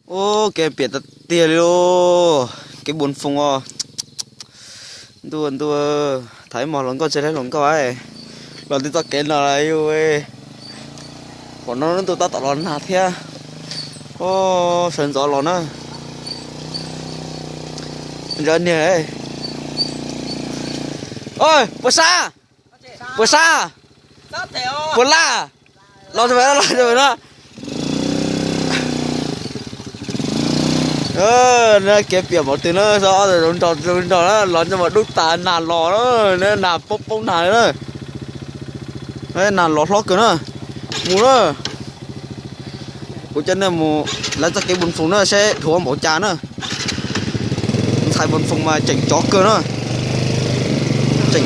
Ub, kev piam tiag tiag li lauj. Kev Npoo Foos os. Ntuj ntuj, tham ib hmos hluas nkauj tsis laib hluas nkauj, los twb txoj kev no lawm. Pom no ntuj tab tom los nag thiab. Ub, sawv ntxov los na. Ntawd niag, puas sab, puas sab, puas laj, los, los na. Kev piam npaum twg na, ob tug nrog nrog na, los nyob mas dub tas, nag los na, nag poob poob nag na. Nag los hlob kawg na. Mus na. Kuv coj nej mus lawv txoj kev Npoo Foos na seb dhuav npaum cas na. Ntxhais Npoo Foos mas tseem cov kawg na. Tseem,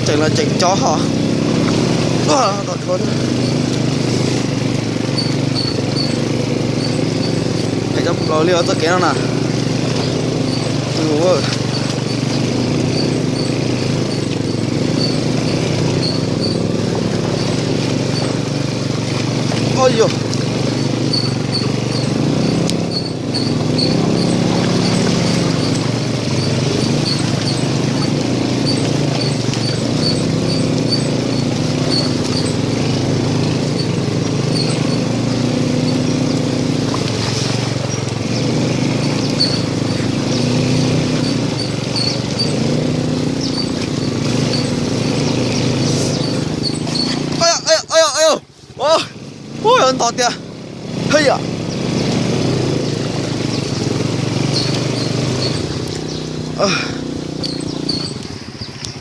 tseem los tseem cov hos. Phem cov plaws li txoj kev no na. Oj yog. Ua, ua, ua, ntog tiag. Hej yam.